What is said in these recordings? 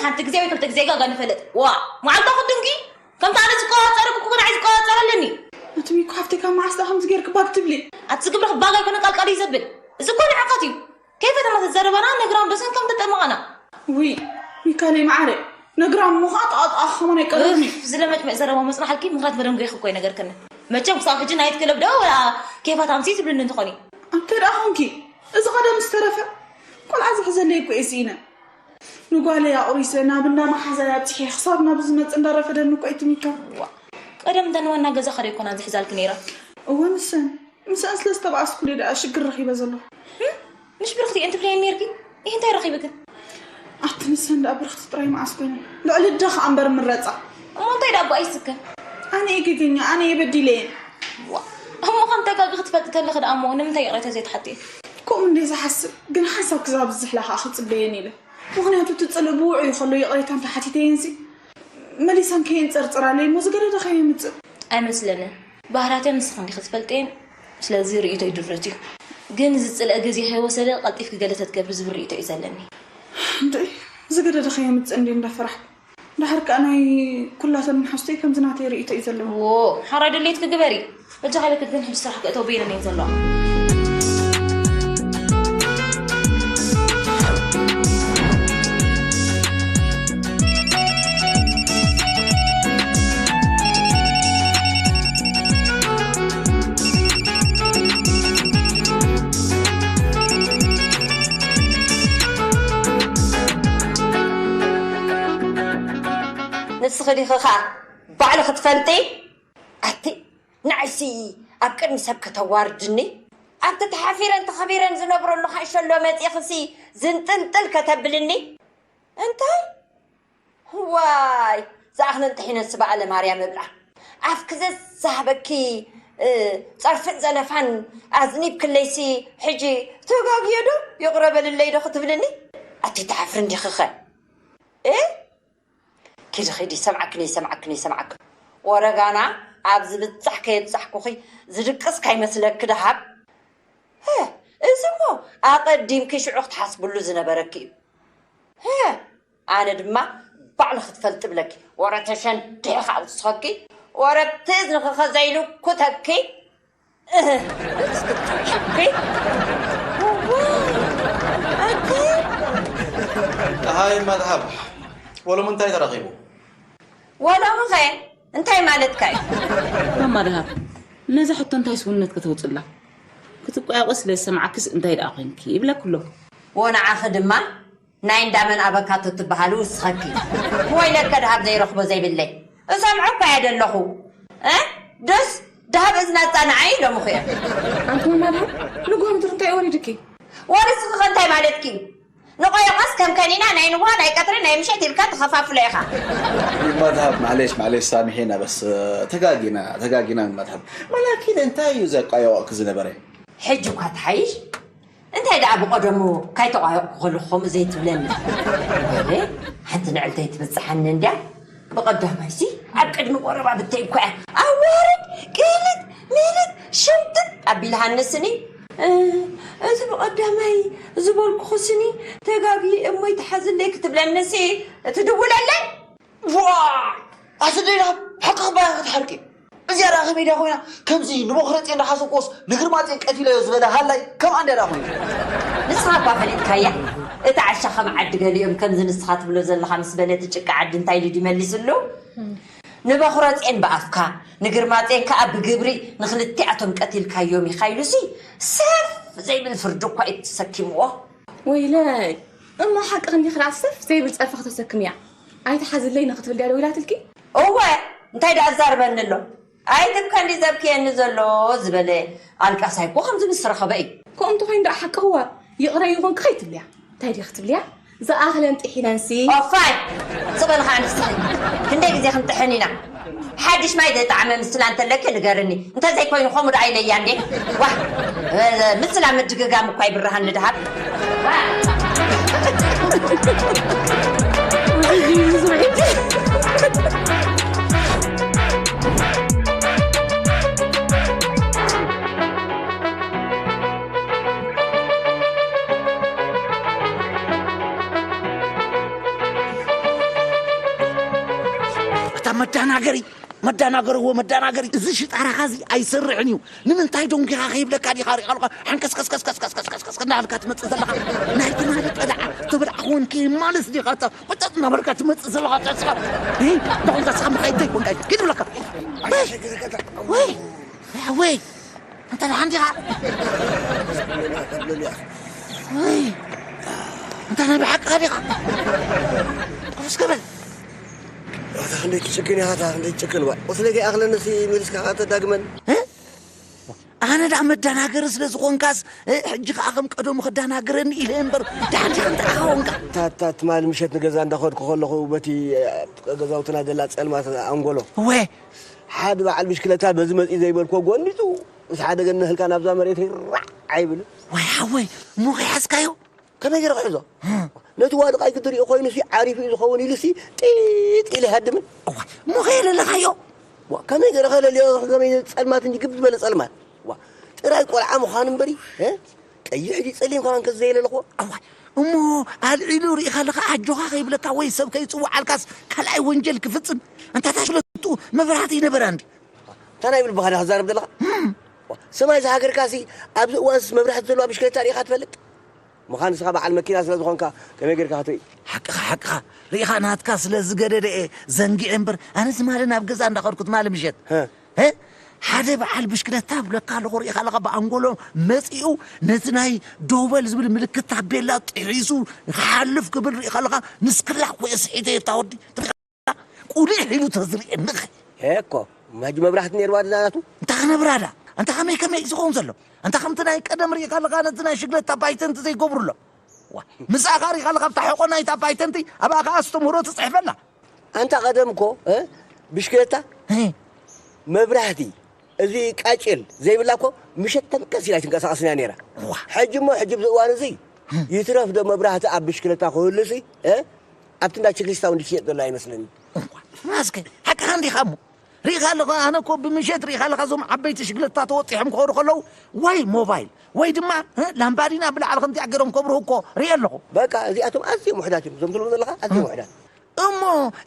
ሓንቲ ግዜ ወይ ክልተ ግዜ ጋጋ ንፈልጥ። ዋ፣ መዓልታ ክድንጊ ከምታ ኣነ ዝቆጻጸረኩ እኮ ንዓይ ዝቆጻጸር ኣለኒ። ኣቲ ሚኮ ሓፍተይ ካብ መዓስ ደኣ ከምዚ ጌርኪ ባግ ትብሊ? ኣቲ ዝግብርኺ ባግ ኣይኮነ ቃልቃል እዩ ዘብል። እዚ እኮ ንዕቀት እዩ። ከይፈተና ተዘረባና ነግራም ደሰን ከም ተጠመቐና። ውይ ሚካለይ መዓረ፣ ነግራም እሞ ኸዓ ጠቓጥቓ ከማን ኣይቀርብን እዩ። እፍ፣ ዝለመጭመጭ ዘረባ መጽናሓልኪ ምኽራት መደንጎይኺ እኮ እዩ ነገርክኒ። መቸም ክሳብ ሕጂ ናይት ክለብ ዶ ወላ ኬፋት ኣምሲ ትብልኒ እንትኾኒ። ኣንተ ደኣ ኾንኪ፣ እዚ ቐደም ዝተረፈ ቆልዓ ዝሕዘለይ እኮ እየ ስኢነ። ንጓለይ ኣቑሪሰ ናብ እንዳ መሓዛይ ኣብጺሐ ክሳብ ናብ ዝመጽእ እንዳረፈደኒ እኮ ኣይትሚካ። ዋ፣ ቀደም እንተ ንዋና ገዛ ኸደ ይኮና ዝሕዛልኪ ነይራ። እወ ንሰን፣ ንሰን ስለ ዝተባኣስኩለይ ደኣ ሽግር ረኺበ ዘለኹ። ህም? ምሽ ብርኽቲ እየን ትብለየን ነይርኪ? ይህ እንታይ ረኺብክን? ኣቲ ንሰን ደኣ ብርኽቲ ጥራይ መዓስ ኮይነን? ልዕሊ ኣደ ኸኣ እምበር ምረጻ። እሞ እንታይ ደኣ ኣቦኣ ይስከ? ኣነ እየ ገገኛ፣ ኣነ እየ በዲለየን። ዋ፣ እሞ ከም ተጋጊ ክትፈልጢ ተለኺ ደኣ እሞ ንምንታይ ይቕሬታ ዘይትሓትየ? ከምኡ እንደ ዝሓስብ ግን ሓንሳብ ክዛብ ዝሕላ ኸኣ ክጽበየን ኢለ። ምኽንያቱ እቲ ጽልኢ ብውዑዩ ከሎ ይቕሬታ እንተሓቲተየንሲ መሊሰን ከየንጸርጽራለይ እሞ ዝገደደ ከየምጽእ። ኣይመስለንን። ባህርያተን ንስኺ እንዲኺ ትፈልጥየን፣ ስለዚ ርእይቶይ ድረት እዩ። ግን እዚ ጽልኢ ግዜ ከይወሰደ ቀልጢፍኪ ገለ ተትገብሪ ዝብል ርእይቶ እዩ ዘለኒ። እንድዒ ዝገደደ ከየምጽእ እንድየ እንዳፈራሕኩ። ደሓር ከኣ ናይ ኩላተን መሓዙተይ ከምዚ ናተይ ርእይቶ እዩ ዘለወን። ዎ፣ ሓራይ ድሌትኪ ግበሪ። በጃኺ ኢለኪ ግን ሕጂ ስራሕ ክእተው በይነን እየን ዘለዋ። ንስኺ ዲኺ ኸኣ ባዕልኺ ትፈልጢ? ኣቲ ንዓይሲ ኣብ ቅድሚ ሰብ ከተዋርድኒ? ኣብቲ ተሓፊረን ተኸቢረን ዝነብረሉ ሓሸሎ መጺእኽሲ ዝንጥልጥል ከተብልኒ? እንታይ? ዋይ፣ ዝኣኽለን ጥሒነን ስባ ኣለማርያም እብላ። ኣፍኪ ዘዝሃበኪ፣ እ፣ ጸርፍን ዘለፋን ኣዝኒብክለይሲ ሕጂ ተጋግየ ዶ ይቕረ በልለይ ዶ ክትብልኒ? ኣቲ ትሓፍሪ እንዲኺኸ? እ? ኪዲ ኺዲ፣ ይሰምዓክን ይሰምዓክን ይሰምዓክን። ወረጋና ኣብ ዝብጻሕ ከየብጻሕኩኺ ዝድቅስ ካይመስለኪ ደሃብ። ሀ፣ እዚ እሞ ኣቐዲምኪ ሽዑ ክትሓስብሉ ዝነበረኪ እዩ። ሀ፣ ኣነ ድማ ባዕልኺ ትፈልጢ ብለኪ። ወረ ተሸንዲኺ ክውስኸኪ፣ ወረ ትእዝንኺ ከዘይልኩተኪ። እህ፣ እስክትሽኩ። ኣቲ። ሃይ መድሃብ፣ ወሎም እንታይ ተረኺቡ? ወሎም ኸ እንታይ ማለትካ እዩ? ማማ ደሃብ፣ ነዛ ሕቶ እንታይ ስውነት ከተውፅላ? ክትቆያቆ ስለ ዝሰምዓክስ እንታይ ደኣ ኮይንኪ ይብለኪ ኣሎ። ወንዓኺ ድማ ናይ እንዳመን ኣበካቶ ትበሃሉ ውስኸኪ። ወይለከ ደሃብ ዘይረኽቦ ዘይብለይ። እሰምዖ እኳ እየ ደለኹ። እ? ደስ ደሃብ እዝና ጻንዓይ ኢሎምኹ እዮም። ኣንቲ ማማ ደሃብ፣ ንግሆ ምድሪ እንታይ ወሪድኪ? ወሪስኺ ከ እንታይ ማለትኪ? ንቆየቋስ ከም ከኒና ናይ ንግሆ፣ ናይ ቀትሪ፣ ናይ ምሸት ኢልካ ትኸፋፍሎ ኢኻ። መድሃብ፣ ማዕሌሽ፣ ማዕሌሽ፣ ሳሚሒና በስ፣ ተጋጊና፣ ተጋጊና መድሃብ። መላኪን እንታይ እዩ ዘቋየወኪ ዝነበረ? ሕጂ እኳ ትሓይሽ? እንታይ ደኣ ብቐደሙ ካይተቋየቕኩ ከለኹ ከምኡ ዘይትብለኒ? ወይኔ፣ ሓንቲ ንዕልተይ ትብጽሓኒ እንድያ። ብቐዳማይሲ ኣብ ቅድሚ ጎረባብተይ እኳ እያ ኣዋርድ፣ ቅልጥ፣ ምልጥ፣ ሽምጥጥ ኣቢልሃኒ ስኒ። እ፣ እቲ ብቐዳማይ ዝበልኩኹ ስኒ ተጋጊ እሞ ይትሓዝለይ ክትብለኒሲ ትድውለለይ? ዋይ! ኣቲ ደይና ሓቂ ክባያ ክትሓርቂ። እዚኣ ደኣ ከመይ ድያ ኮይና? ከምዚ ንመኹረጺ እንዳሓሰብኩስ ንግርማጺ ቀቲለዮ ዝበለ ሃላይ ከም ኣንድያ ደኣ ኮይኑ። ንስኻ እኳ ፈሊጥካያ። እቲ ዓሻ ከም ዓዲ ገሊኦም ከምዚ ንስኻ ትብሎ ዘለኻ ምስ በለ እቲ ጭቃ ዓዲ እንታይ ኢሉ ድዩ መሊስሉ? ንበኹረጼን ብኣፍካ፣ ንግርማጼን ከኣ ብግብሪ ንኽልቲኣቶም ቀቲልካዮም ኢኻ ኢሉሲ ሰፍ ዘይብል ፍርዲ እኳ እዩ ተሰኪምዎ። ወይለይ፣ እሞ ሓቅኺ እንዲኺ ደኣ ሰፍ ዘይብል ጸርፊ ከተሰክምያ? ኣይትሓዝለይ ንኽትብል ድያ ደዊላትልኪ? እወ፣ እንታይ ደኣ ኣዛርበኒ ኣሎ? ኣይትብከ እንዲ ዘብክየኒ ዘሎ ዝበለ ኣልቃሳይ እኮ ከምዚ ምስ ረኸበ እዩ። ከምኡ እንተኾይኑ ደኣ ሓቂ ህዋ፣ ይቕረ ይኹንኪ ከይትብልያ። እንታይ ድያ ክትብልያ? ዝኣኽለን ጥሒነንሲ። ኦፋይ! ስቕ ኢልኻ ኣንስቲ። ክንደይ ግዜ ክንጥሕን ኢና? ሓድሽ ማይ ዘይጠዓመ ምስላ እንተለኪ ንገርኒ። እንተዘይኮይኑ ከምኡ ደኣ ኢለያ እንዴ? ዋህ! ምስላ ምድግጋም እኳ ይብርሃኒ ደሃብ። ኣዳናገርዎ መዳናገሪ። እዚ ሽጣራኻ እዚ ኣይሰርሕን እዩ። ንምንታይ ደንጊኻ ከይብለካ ዲኻ ሪኻ ኣለኻ? ሓንከስከስከስከስከስከስከስ እንዳበልካ ትመጽእ ዘለኻ። ናይ ትማሊ ጠላዓ ዝተበላዕኽዎን ከይማልስ ዲኻ እታ ቆጠጥ እናበልካ ትመጽእ ዘለኻ ጸጽኻ? እ? ደኾንካ ስኻ ምኻይድ ዘይኮንካ እዩ። ኪድ ብለካ። ወይ! ወይ! ወይ! ኣንታ ደሓን ዲኻ? ወይ! ኣንታ ናይ ብሓቅኻ ዲኻ? ቁርስ ግበር። ኣታ ክንደይ ትጭክን ኢኻ፣ ኣታ ክንደይ ትጭክን። ዋ፣ ቁስለይ ከይኣኽለኒ ሲ መሊስካ ኸኣ ተዳግመኒ። እ? ኣነ ደኣ መዳናገሪ ስለ ዝኾንካስ፣ እ፣ ሕጂ ኸኣ ከም ቀደሙ ከዳናግረኒ ኢለ እምበር፣ ደሓን ዲኻ እንተ ደኣ ኾንካ? እታ፣ እታ ትማሊ ምሸት ንገዛ እንዳኸድኩ ከለኹ፣ በቲ፣ እ፣ ገዛውትና ዘላ ጸልማት ኣንጎሎ። እወ። ሓደ በዓል ብሽክለታ በዚ መጺኡ ዘይበልኩዎ ጎኒጹ፣ ምስ ሓደ ገነህልካ ናብዛ መሬት ራዕ ኣይብልን። ወይ ሓወይ፣ እሞ ከይሓዝካዮ? ከመይ ገይረ ክሕዞ? ነቲ ዋድቓይ ክትሪኦ ኮይኑሲ ዓሪፉ እዩ ዝኸውን ኢሉሲ ጢጥ ኢለ ይሃድምን። እዋ፣ እሞ ከየለለኻዮ? ዋ፣ ከመይ ገይረ ከለልዮ? ከመይ ጸልማት እንጂ ግብ ዝበለ ጸልማት። ዋ፣ ጥራይ ቆልዓ ምዃኑ እምበሪ፣ እ? ቀይሕ ድዩ ጸሊም ከማን ከዘየለለኽዎ? እዋ፣ እሞ ኣልዒሉ ርኢኻ ኣለኻ ኣጆኻ ከይብለካ ወይ ሰብ ከይጽውዓልካስ ካልኣይ ወንጀል ክፍጽም? ኣንታ ታሽለጡ መብራህቲ ይነበራ እንዲ። እንታይ ናይ ብልብኻ ዲኻ ትዛረብ ዘለኻ? ዋ፣ ሰማይ ዝሃገርካሲ ኣብዚ እዋንስ መብራህቲ ዘለዋ ብሽክለታ ርኢኻ ትፈልጥ? ምዃን ንስኻ በዓል መኪና ስለ ዝኾንካ ከመይ ጌርካ ክትርኢ? ሓቅኻ፣ ሓቅኻ። ርኢኻ ናትካ ስለ ዝገደደ እየ ዘንጊዐ እምበር፣ ኣነ ትማሊ ናብ ገዛ እንዳኸድኩ ትማሊ ምሸት፣ ሀ። ሀ? ሓደ በዓል ብሽክለታ ብለካ ኣለኹ፣ ርኢኻ ኣለኻ፣ ብኣንጎሎ መጺኡ ነቲ ናይ ደው በል ዝብል ምልክት ታቤላ ጥሒሱ ክሓልፍ ክብል ርኢኻ ኣለኻ፣ ንስክላ ኮየ ስሒተ እየ እታ ወዲ። ቁሊሕ ኢሉ ተዝርእየኒ ኸ? ሄኮ፣ ማጂ መብራህቲ ነይርዋ ድላ ናቱ? እንታይ ክነብራ ዳ? እንታይ ከመይ ከመይ እዩ ዝኸውን ዘሎ? እንታይ ከምቲ ናይ ቀደም ርኢኻ ኣለኻ ነቲ ናይ ሽግለታ ባይተንቲ ዘይገብሩሎ? ዋ፣ ምስኣ ኸኣ ርኢኻ ኣለኻ ኣብታ ሕቖ ናይታ ባይተንቲ ኣብኣ ኸኣ ኣስተምህሮ ትጽሕፈላ። ኣንታ ቀደም እኮ፣ እ፣ ብሽክለታ፣ እ። መብራህቲ፣ እዚ ቃጭል ዘይብላ እኮ ምሸት ተንቀስ ኢላ ኣይትንቀሳቐስን እያ ነይራ። ዋ። ሕጂ እሞ፣ ሕጂ ኣብዚ እዋን እዚ፣ እ። ይትረፍ ዶ መብራህቲ ኣብ ብሽክለታ ክህሉሲ፣ እ? ኣብቲ እንዳ ችግሊስታ እውን ዝሽየጥ ዘሎ ኣይመስለኒ። እዋ፣ ማስከ፣ ሓቅኻ እንዲኻ እሞ። ርኢኻ ኣለኻ፣ ኣነ እኮ ብምሸት ርኢኻ ኣለኻ፣ እዞም ዓበይቲ ሽግለታ ተወጢሖም ክኸዱ ከለዉ፣ ወይ ሞባይል፣ ወይ ድማ፣ እ፣ ላምባዲና ብላዕሊ ከምዚኣ ገይሮም ከብርሁ እኮ ርኢ ኣለኹ። በቃ፣ እዚኣቶም ኣዝዮም ውሑዳት እዮም። እዞም ትብሎም ዘለኻ ኣዝዮም እ። ውሑዳት። እሞ፣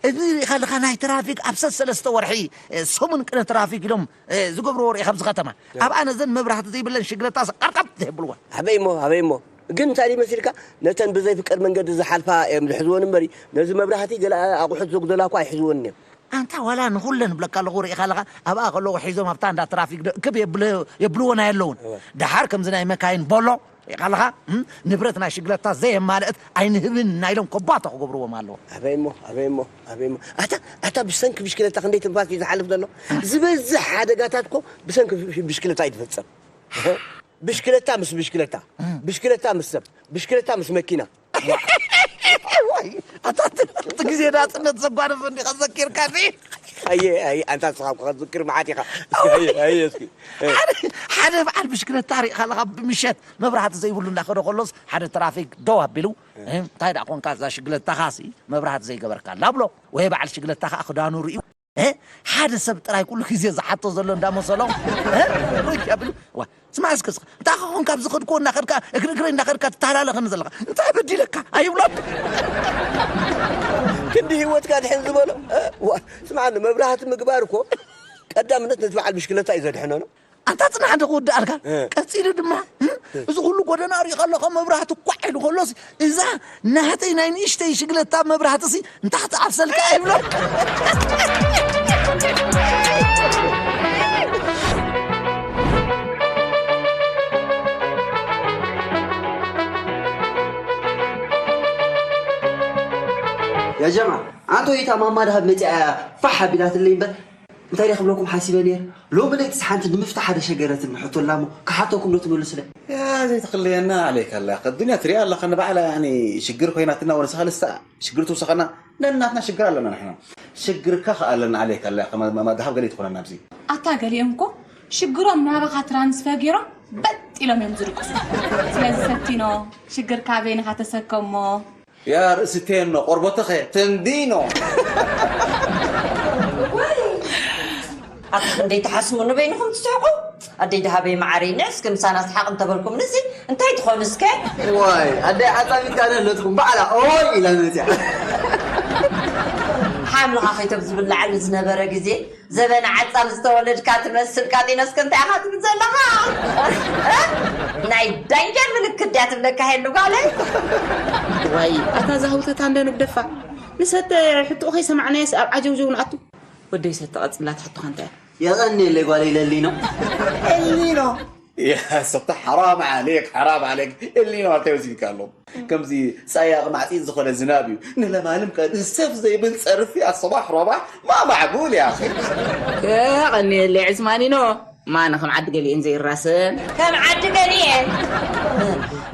እዚ ርኢኻ ኣለኻ፣ ናይ ትራፊክ ኣብ ሰሰለስተ ወርሒ፣ እ፣ ሰሙን ቅነ ትራፊክ ኢሎም፣ እ፣ ዝገብርዎ ርኢኻ ኣብዚ ከተማ። እ። ኣብኣ ነዘን መብራህቲ ዘይብለን ሽግለታ ቀርቀብ ዘየብልወን። ኣበይ እሞ፣ ኣበይ እሞ። ግን እንታይ ድዩ መሲልካ? ነተን ብዘይ ፍቃድ መንገዲ ዝሓልፋ እዮም ዝሕዝወን እምበሪ፣ ነዚ መብራህቲ ገለ ኣቑሑት ዘጉደላ እኳ ኣይሕዝወን እዮም። ኣንታ ዋላ ንኹለን እብለካ ኣለኹ ርኢኻ ኣለኻ፣ ኣብኣ ከለኹ ሒዞም ኣብታ እንዳ ትራፊክ ዶ ክብ የብለ-፣ የብልወን ኣየለውን። እወ። ደሓር ከምዚ ናይ መካይን ቦሎ ርኢኻ ኣለኻ፣ እም፣ ንብረት ናይ ሽግለታ ዘየማልአት ኣይንህብን ናይሎም ኮባቶ ክገብርዎም ኣለዎ። ኣበይ እሞ፣ ኣበይ እሞ፣ ኣበይ እሞ። ኣታ፣ ኣታ ብሰንኪ ብሽክለታ ክንደይ ትንፋስ እዩ ዝሓልፍ ዘሎ? ዝበዝሕ ሓደጋታት እኮ ብሰንኪ ብሽክለታ እዩ ዝፍጸም። ብሽክለታ ምስ ብሽክለታ፣ እም። ብሽክለታ ምስ ሰብ፣ ብሽክለታ ምስ መኪና። ዋይ፣ ኣታ እቲ፣ እቲ ግዜ ናጽነት ዘጓነፈ እንዲኻ ዘኪርካኒ። ኣየ፣ ኣየ፣ ኣንታ ንስኻ እኮ ክትዝክር መዓት ኢኻ። እስኪ፣ ኣየ፣ ኣየ፣ እስኪ። እ። ሓደ፣ ሓደ በዓል ብሽክለታ ርኢኻ ኣለኻ፣ ብምሸት መብራህቲ ዘይብሉ እንዳኸደ ከሎስ፣ ሓደ ትራፊክ ደው ኣቢሉ፣ እ። "እ፣ እንታይ ደኣ ኮንካ እዛ ሽግለታኻሲ መብራህቲ ዘይገበርካላ?" ብሎ። ወይ በዓል ሽግለታ ኸኣ ክዳኑ ርእዩ፣ እ፣ ሓደ ሰብ ጥራይ ኩሉ ግዜ ዝሓቶ ዘሎ እንዳመሰሎ፣ እ፣ ርክ ኣቢሉ፣ "ዋ፣ ስማዕ እስከ፣ እስከ፣ እንታይ ከ ኮንካ ኣብዚ ከድኮ እናኸድካ፣ እግሪ እግረይ እናኸድካ ትተሃላለኸኒ ዘለኻ? እንታይ በዲለካ?" ኣይብሎን። ክንዲ ህይወትካ ድሕን ዝበሎ፣ እ፣ ዋ፣ ስምዓኒ፣ መብራህቲ ምግባር እኮ ቀዳምነት ነቲ በዓል ብሽክለታ እዩ ዘድሕኖ፣ ነው? ኣንታ ጽናሕ እንዶ ክውድኣልካ። እ። ቀጺሉ ድማ፣ እ? እዚ ኩሉ ጎደና ሪኢ ከለኹ መብራህቲ ኳዕ ኢሉ ከሎስ፣ እዛ ናተይ ናይ ንእሽተይ ሽግለታ መብራህትሲ እንታ ክትኣፍሰልካ ይብሎ። ያ ጀማ፣ ኣንቶ ኢታ ማማ ደሃብ መጺኣ ፋሕ ኣቢላትለይ እምበር፣ እንታይ ደኣ ክብለኩም ሓሲበ ነይረ? ሎሚ ለይቲ ሓንቲ ንምፍታሕ ሓደ ሸገረትኒ ሕቶ ኣላ እሞ፣ ክሓተኩም ዶ ትመልሱለይ? ያ ዘይትኽለየና ዓለይካ ኣላ። ኣዱንያ ትሪኣ ኣለኻ ንባዕላ፣ ያኒ፣ ሽግር ኮይናትና ወንስኻ ልሳ ሽግር ትውሰኸና፣ ነናትና ሽግር ኣለና ንሕና። ሽግርካ ከኣ ኣለና ዓለይካ ኣላ። ከማ-፣ ማ-፣ ደሃብ ገለ ትኾነና ኣብዚ። ኣታ ገሊኦም እኮ ሽግሮም ናባኻ ትራንስፈር ገይሮም በጥ ኢሎም እዮም ዝድቅሱ። ስለዚ ሰቲኖ፣ ሽግርካ በይንኻ ተሰከሞ። ያ ርእሲ ቴኖ፣ ቆርበትኸ ተንዲኖ። ኣታ ክንደይ ትሓስሙ ንበይንኹም ትስሕቁ። ኣደይ ደሃበይ መዓረይ፣ ንዕስኪ ምሳና ስሓቕ እንተበልኩምንሲ እንታይ ትኾኑ እስከ? ዋይ፣ ኣደይ ዓጻሚት ካነ ኣለትኩም፣ ባዕላ ኦይ ኢላ መጽያ። ሓምልኻ ከይቶም ዝብላዓሉ ዝነበረ ግዜ ዘበነ ዓጻም ዝተወለድካ ትመስል። ቃጢኖስከ እንታይ ኢኻ ትብል ዘለኻ? ናይ ዳንጀር ምልክት ድያ ትብለካ ሄሉ ጓለይ? ዋይ፣ ኣታ ዛህውተታ እንደ ንግደፋ። ንሰተ ሕቶኡ ከይሰማዕናየስ ኣብ ዓጀውጀው ንኣቱ። ወደይ ሰተ ቀጽላት ሕቶኻ እንታይ እያ? የቐንየለይ ጓለይ ለሊኖ። እሊኖ። ያ ሰተ ሓራም ዓሌክ፣ ሓራም ዓሌክ። እሊኖ ኣልታይ ወሲድካ ኣሎ። ከምዚ ጸያቕ ማዕጺድ ዝኾነ ዝናብ እዩ። ንለማልም ከ ንሰፍ ዘይብል ጸርፊ ኣሰባሕ ረባሕ ማ ማዕቡል እያ። የቐንየለይ ዕስማኒኖ። ማነ ከም ዓዲ ገሊኤን ዘይራሰን። ከም ዓዲ ገሊኤን።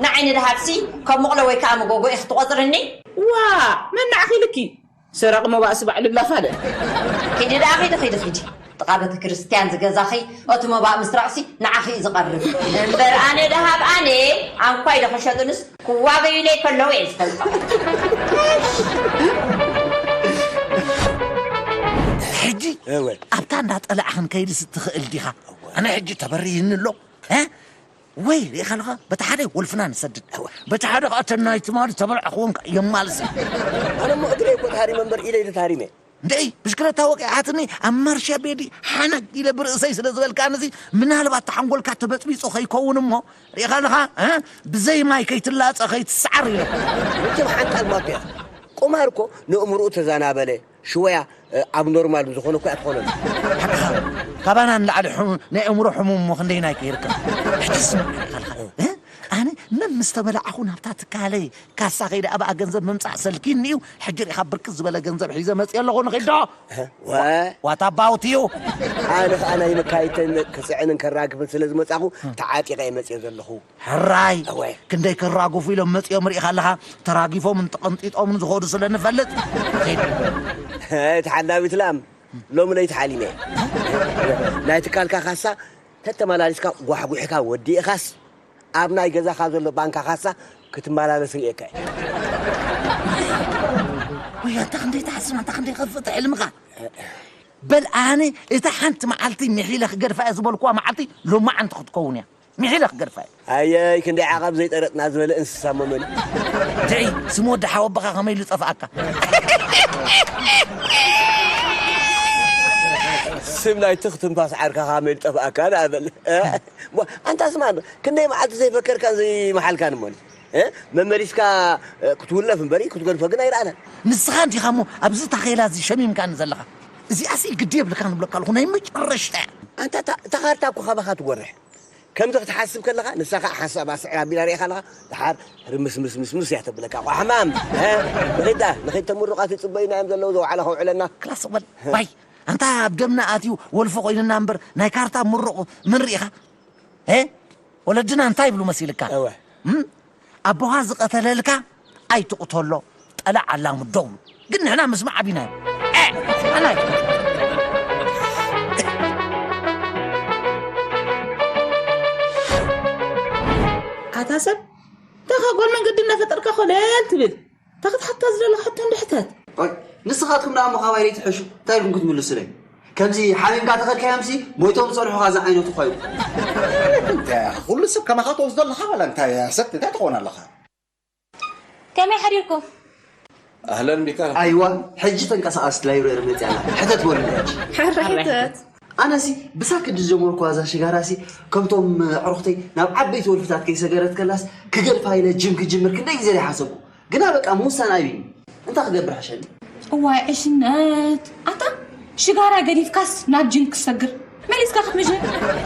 ንዓይኒ ደሃብሲ ከም መቕሎ ወይ ከዓ መጎጎ ኢኺ ትቖጽርኒ? ዋ፣ መን ንዓኺ ኢልኪ? ሰራቂ መባእሲ ባዕሉ ላፋደ። ኪዲ ደኣ ኺዲ፣ ኺዲ፣ ኺዲ። ጥቓ ቤተ ክርስቲያን ዝገዛኺ እቲ መባእ ምስራቕሲ ንዓኺ እዩ ዝቐርብ። እምበር ኣነ ደሃብ ኣነ ኣንኳይ ዶ ክሸጡንስ ክዋገዩለይ ከለዉ እየ ዝፈልጦ። ሕጂ እወ። ኣብታ እንዳጠላዕኽን ከይድስ ትኽእል ዲኻ? ኣነ ሕጂ ተበርይኒ ኣሎ። እ? ወይ ርኢኻ ኣለኻ፣ በቲ ሓደ ወልፍና ንሰድድ፣ በቲ ሓደ ከዓ ተናይ ትማሊ ተበላዕኽዎም ከ የማልስ። ኣነ እሞ እግረይ እኮ ተሃሪመ እምበር ኢደይ ተታሪመ። እንደይ ብሽክለታ ወቂዓትኒ ኣብ ማርሻ ቤዲ ሓነግ ኢለ ብርእሰይ ስለ ዝበልካ ነዚ ምናልባት ተሓንጎልካ ተበጥቢጹ ከይከውን እሞ ርኢኻ ኣለኻ፣ እ? ብዘይ ማይ ከይትላጸ ከይትስዓር ኢለ። መቸም ሓንጣል ማፍያ ቁማር እኮ ንእምርኡ ተዛናበለ። ሽወያ ኣብ ኖርማል ዝኾነ እኮ እያ ትኾነሉ። ሓቅኻ። ካባና ንላዕሊ ሕሙ-፣ ናይ ኣእምሮ ሕሙም እሞ ክንደይናይ ከይርከብ። ሕጂ ስማዕ፣ ካልካ፣ እ? ኣነ መን ምስ ተበላዕኹ ናብታ ትካለይ ካሳ ከይደ ኣብኣ ገንዘብ ምምጻእ ሰልኪኒ እዩ። ሕጂ ርኢኻ ብርክት ዝበለ ገንዘብ ሒዘ መጽእ ኣለኹ ንኺዶ። ወ- ዋት ኣባውት እዩ? ኣነ ኸኣ ናይ መካይተን ክጽዕንን ከራግፍን ስለ ዝመጻኹ ተዓጢቐ እየ መጽእ ዘለኹ። ሕራይ እወ። ክንደይ ክራጉፉ ኢሎም መጺኦም ርኢኻ ኣለኻ። ተራጊፎምን ተቐንጢጦምን ዝኾዱ ስለ ንፈልጥ። ተሓላዊት ላም ሎሚ ለይቲ ሓሊመ። ናይ ትካልካ ካሳ ተተመላሊስካ ጓሕጒሕካ ወዲእኻስ ኣብ ናይ ገዛኻ ዘሎ ባንካ ካሳ ክትመላለስ ርእየካ እየ። ወይ ኣንታ ክንደይ ትሓስብ፣ ኣንታ ክንደይ ከፍእ ሕልምኻ። በል ኣነ እታ ሓንቲ መዓልቲ ሚሒለ ክገድፋ እየ ዝበልኩዋ መዓልቲ ሎማዓንቲ ክትከውን እያ። ሚሒለ ክገድፋ እየ። ኣየይ ክንደይ ዓቐብ ዘይጠረጥና ዝበለ እንስሳ መመን። ድዒ ስም ወዲ ሓወቦኻ ከመይ ኢሉ ጠፍኣካ? ስም ናይ ትኽ ትንፋስ ዓርካ ከመይ ኢሉ ጠፍኣካ ንኣበል። ኣንታ ስማ ክንደይ መዓልቲ ዘይፈከርካን ዘይመሓልካን እሞ መመሊስካ ክትውለፍ እምበሪ ክትገድፎ ግን ኣይረኣናን። ንስኻ እንዲኻ እሞ ኣብዚ ታኼላ እዚ ሸሚምካኒ ዘለኻ። እዚኣሲ ግዲ የብልካ ንብለካ ኣለኹ ናይ መጨረሽታ እያ። ኣንታ እታ ካርታ እኮ ካባኻ ትጎርሕ። ከምዚ ክትሓስብ ከለኻ ንሳ ከዓ ሓሳብ ኣስዕራ ኣቢላ ርኢኻ ኣለኻ። ደሓር ርምስምስምስምስ እያ ተብለካ። ቋሕማም ንኺዳ ንኺድ ተምሩቓት ይፅበዩና እዮም ዘለዉ ዘውዓላ ከውዕለና። ክላስ በል ባይ ኣንታ ኣብ ደምና ኣትዩ ወልፊ ኮይንና እምበር ናይ ካርታ ምሩቕ መን ርኢኻ? እ? ወለድና እንታይ ይብሉ መሲልካ? እወ። እም? ኣቦኻ ዝቐተለልካ ኣይትቕተሎ፣ ጠላዕ ኣላምዶ ብሉ። ግን ንሕና ምስማዕ ኣቢና ኢና። እ፣ ኣናይ። ኣታ ሰብ፣ እንታይ ካብ ጓል መንገዲ እናፈጠርካ ኮለል ትብል? እንታይ ክትሓታ ዝደለኻ ሕቶ እንድሕተት? ቆይ፣ ንስኻትኩም ደኣ እሞ ካባይ ለይትሕሹ፣ እንታይ ኢልኩም ክትምልሱለይ? ከምዚ ሓሚምካ ተኸድካዮምሲ፣ ሞይቶም ዝጸንሑኻ ዝዓይነቱ እኳ እዩ። እንታይ፣ ኩሉ ሰብ ከማኻ ትወስዶ ኣለኻ ዋላ እንታይ? ሰብ እንታይ ትኾን ኣለኻ? ከመይ ሓዲርኩም? ኣህለን ቢካ። ኣይዋ፣ ሕጂ ተንቀሳቐስት ላይብረሪ መጽያ ኣላ። ሕተት በሉኒ ሕጂ። ሕራይ ሕተት። ኣነሲ ብሳክዲ ዝጀመርኩዋ እዛ ሽጋራሲ ከምቶም ኣዕሩኽተይ ናብ ዓበይቲ ወልፍታት ከይሰገረት ከላስ ክገድፋ ኢለ ጅም ክጅምር ክንደይ ግዜ ዘይሓሰብኩ። ግና በቃ ምውሳን ኣይብኒ። እንታይ ክገብር ሕሸኒ? እዋይ ዕሽነት ኣታ ሽጋራ ገዲፍካስ ናብ ጅን ክሰግር መሊስካ ክትምጅን?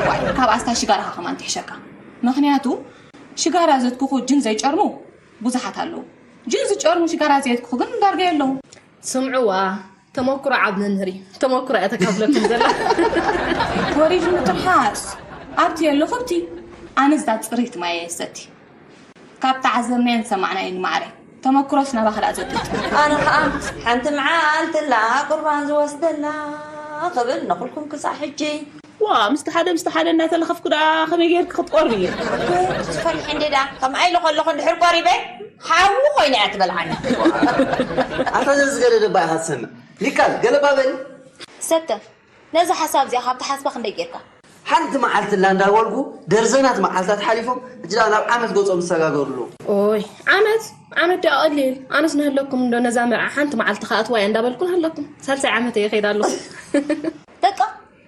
ዋይ ካብ ኣስታ ሽጋራኻ ከማን ትሕሸካ። ምኽንያቱ ሽጋራ ዘትኩኹ ጅን ዘይጨርሙ ብዙሓት ኣለዉ። ጅን ዝጨርሙ ሽጋራ ዘየትኩኹ ግን ዳርጋ የለዉ። ስምዕዋ ተመኩሮ ዓብ መምህር እዩ። ተመኩሮ እያ ተካፍለኩም ዘላ። ወሪድ ምትርሓስ ኣብቲ የለኹ ኣብቲ ኣነ ዝዳ ፅሪት ማየ የሰቲ ካብ ተዓዘብናዮን ዝሰማዕናዮን ማዕረ ተመክሮስ ናባኺ ደኣ ዘጥጥ። ኣነ ኸኣ ሓንቲ መዓልቲ ኣላ ቁርባን ዝወስደላ ክብል ነኹልኩም ክሳዕ ሕጂ። ዋ ምስቲ ሓደ ምስቲ ሓደ እናተለኸፍኩ ደኣ ከመይ ጌርኪ ክትቆርቢ? ዝፈርሒ እንዴ ደኣ ከምኣ ኢለ ከለኹ እንድሕር ቆሪበ ሓዊ ኮይነ እያ ትበልዓኒ። ኣታ ዘዝገደደ እባ ኢኻ ትሰምዕ። ሚካል ገለ እባ በሊ። ሰተ ነዛ ሓሳብ እዚኣ ካብ ትሓስባ ክንደይ ጌርካ? ሓንቲ መዓልቲ ላ እንዳበልኩ ደርዘናት መዓልታት ሓሊፎም፣ ሕጂ ደኣ ናብ ዓመት ገጾም ዝሰጋገሩ ኣለዉ። ኦይ፣ ዓመት? ዓመት ደኣ ቀሊል። ኣነስ ንህለኩም እንዶ ነዛ መርዓ ሓንቲ መዓልቲ ክኣትዋ እያ እንዳበልኩ ንህለኩም። ሳልሳይ ዓመት እየ ከይዳ ኣለኹ። በቃ፣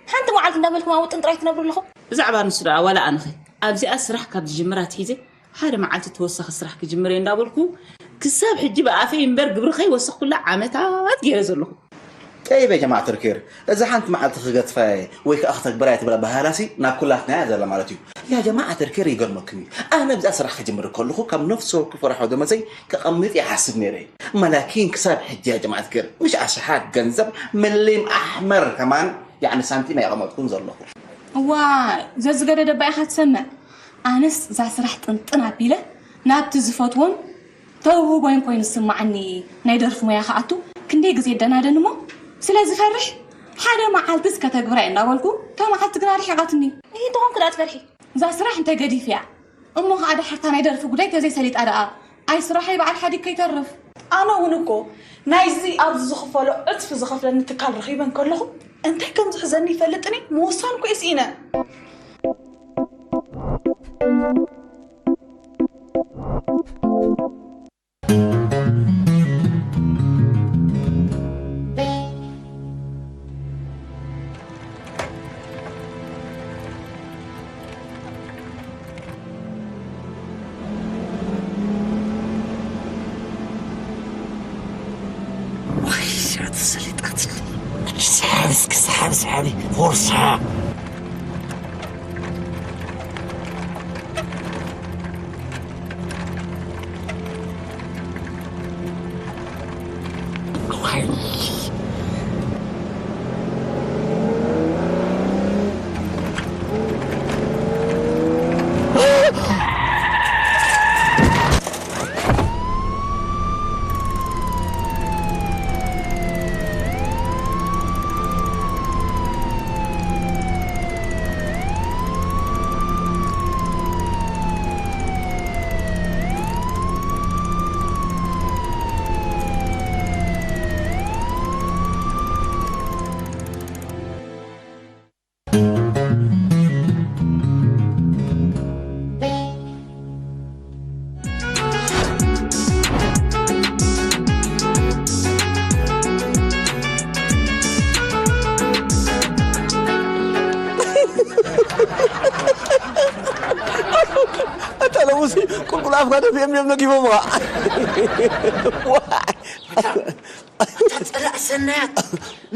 ሓንቲ መዓልቲ እንዳበልኩም ኣብ ውጥን ጥራይ ትነብሩ ኣለኹም። ብዛዕባ ንሱ ደኣ ዋላ ኣነኸ ኣብዚኣ ስራሕ ካብ ዝጅምር ኣትሒዘ ሓደ መዓልቲ ተወሳኺ ስራሕ ክጅምር እየ እንዳበልኩ ክሳብ ሕጂ ብኣፈይ እምበር ግብሪ ከይወሰኽኩላ ዓመታት ገይረ ዘለኹ። ጠይበ ጀማዓ ተርኬር፣ እዛ ሓንቲ መዓልቲ ክገድፋ እየ ወይ ከኣ ክተግብራ እየ ትብል ኣበሃህላሲ ናብ ኩላትና እያ ዘላ ማለት እዩ። ያ ጀማዓ ተርኬር ይገርመኩም እዩ። ኣነ ኣብዛ ስራሕ ክጅምር ከለኹ ካብ ነፍሲ ወከፍ ወርሓዊ ደመዘይ ከቐምጥ ይሓስብ ነይረ። መላኪን ክሳብ ሕጂ ያ ጀማዓ ተርኬር ምሽ ኣሽሓት ገንዘብ ምሊም ኣሕመር ከማን ያዕኒ ሳንቲም ኣይቐመጥኩን ዘለኹ። እዋ፣ ዘዝገደደ እባ ኢኻ ትሰምዕ። ኣነስ እዛ ስራሕ ጥንጥን ኣቢለ ናብቲ ዝፈትዎን ተውህቦይን ኮይኑ ዝስማዓኒ ናይ ደርፊ ሞያ ክኣቱ ክንደይ ግዜ ይደናደን እሞ ስለ ዝፈርሕ ሓደ መዓልትስ ከተግብራ እየ እናበልኩ እታ መዓልቲ ግና ርሒቓትኒ። እሂ እንተኾንኩ ደኣ ትፈርሒ። እዛ ስራሕ እንተ ገዲፍያ እሞ ኸዓ ደሓርታ ናይ ደርፊ ጉዳይ ተዘይሰሊጣ ደኣ ኣይ ስራሐይ በዓል ሓዲግ ከይተርፍ። ኣነ እውን እኮ ናይዚ ኣብዚ ዝኽፈሎ ዕጽፊ ዝኸፍለኒ ትካል ረኺበ እንከለኹ እንታይ ከም ዝሕዘኒ ይፈልጥን እየ ምውሳን እኮ እየ ስኢነ። ዋይ እዚኣ ተሰሊጣትኒ። ሰሓብ እስኪ ሰሓብ ሰሓቢ ፎርሳ። ኣታ ሎምሲ ቁልቁል ኣፍካ ደፊኦም እዮም ነጊፎምኻ። ዋይ። ኣታ ጸላእ ሰናያት፣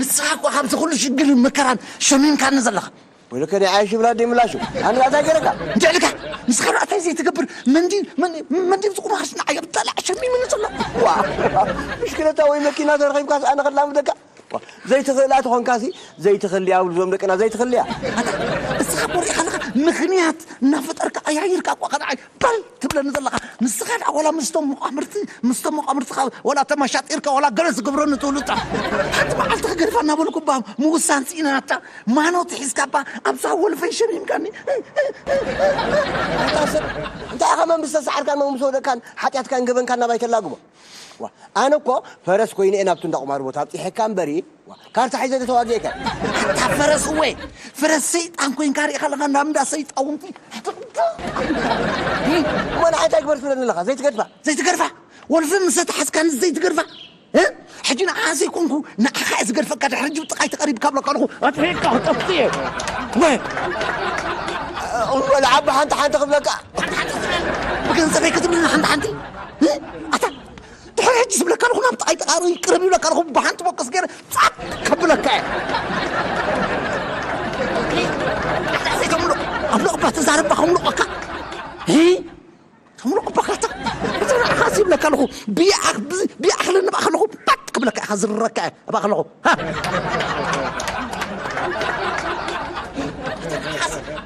ንስኻ እኮ ካብዚ ኩሉ ሽግርን መከራን ሸሚምካኒ ዘለኻ። ወይለከ ናይ ዓይሽ ብላ ደይ ምላሹ። ኣነ ኣታ ገረካ። እንድዕልካ፣ ንስኻ ዶ ኣታይ ዘይትገብር መንዲ-፣ መን-፣ መንዲ ዝቑማርስ ንዓይ ኣብ ጠላዕ ሸሚምኒ ዘሎ። ዋ፣ ምሽክለታ ወይ መኪና ተረኺብካስ ኣነ ከላምደካ? ዋ፣ ዘይትኽእላ ተኾንካሲ፣ ዘይትኽእል እያ ብሉ ዞም ደቅና ዘይትኽእል እያ። ኣታ፣ እስኻ እኮ ሪኢኻ ኣለኻ፣ ምኽንያት እናፈጠርካ ኣያይርካ እኳ ከ ንዓይ ባል ትብለኒ ዘለኻ። ንስኻ ደኣ ዋላ ምስቶም መቓምርቲ፣ ምስቶም መቓምርትኻ ዋላ ተመሻጢርካ ዋላ ገለ ዝገብረኒ ትብሉ እታ። ሓንቲ መዓልቲ ክገድፋ እናበልኩ እባ ምውሳን ስኢነ ኣታ። ማኖት ሒዝካ እባ ኣብዛ ወልፈይ ሸሚምካኒ። ኣታ ሰብ፣ እንታይ ኢኻ መን ምስ ተሳዓርካን መን ምስ ወደቅካን ሓጢኣትካን ገበንካን ናባይ ተላግቦ? ዋ፣ ኣነ እኮ ፈረስ ኮይነ እየ ናብቲ እንዳ ቁማር ቦታ ኣብፂሐካ እምበሪ፣ ዋ፣ ካርታ ሒዘ ዶ ተዋጊእካ? ኣታ ፈረስ እወ፣ ፈረስ ሰይጣን ኮይንካ ሪኢኻ ኣለኻ፣ ናብ እንዳ ሰይጣውንቲ። እሞ ንዓይ እንታይ ግበር ትብለኒ ኣለኻ? ዘይትገድፋ? ዘይትገድፋ? ወልፊ ምስ ተሓዝካኒ ዘይትገድፋ? እ? ሕጂ ንዓኻ ዘይኮንኩ፣ ንዓኻ እየ ዝገድፈካ፣ ድሕሪ ሕጂ ብጥቓይ ተቐሪብካ ብለካ ኣለኹ፣ ኣጥፊእካ ክጠፍእ እየ። ወ-፣ እሞ ንዓባ ሓንቲ ሓንቲ ክብለካ። ብገንዘበይ ክትብልኒ ሓንቲ ሓንቲ? እ? ኣታ ድሕሪ ሕጂ ዝብለካ ኣለኹ፣ ናብ ጥቓይ ተቓረብ፣ ቅረብ ይብለካ ኣለኹ፣ ብሓንቲ ሞቀስ ገይረ ጻት ከብለካ እየ። ኣታ ዘይተምልቕ፣ ኣብ ለቕባ ተዛረብካ ከምልቐካ። ሂ? ተምልቑ በካታ። እዚ ንዓኻ ዝብለካ ኣለኹ። ብኣኽ-፣ ብ-፣ ብኣኽሊ ንብኣ ከለኹ ባት ክብለካ ኢኻ ዝርረካ እየ። እባ ከለኹ። ሃ።